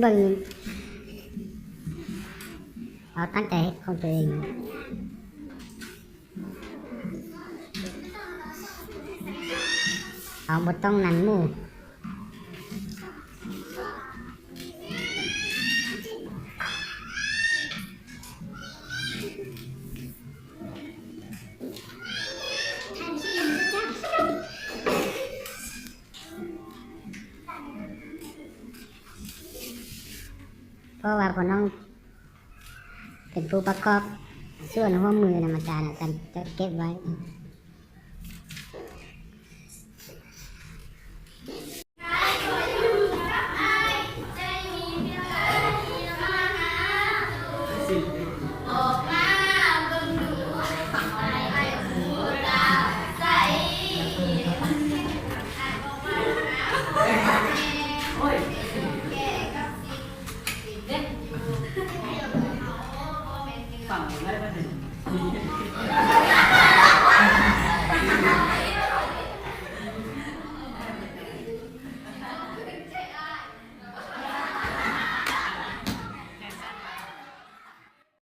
ເບິ່ງ ເຮົາຕັ້ງໃຈເຮັດຂອງຕົວເອງ ເຮົາບໍ່ຕ້ອງນັນໝູ່. ເພາະວ່າພໍ່ນ້ອງເປັນຜູ້ປະກອບສ່ວນຮ່ວມມືນຳອາຈານ, ອາຈານຈະເກັບໄວ້. ຟັງໄດ້ບໍ່?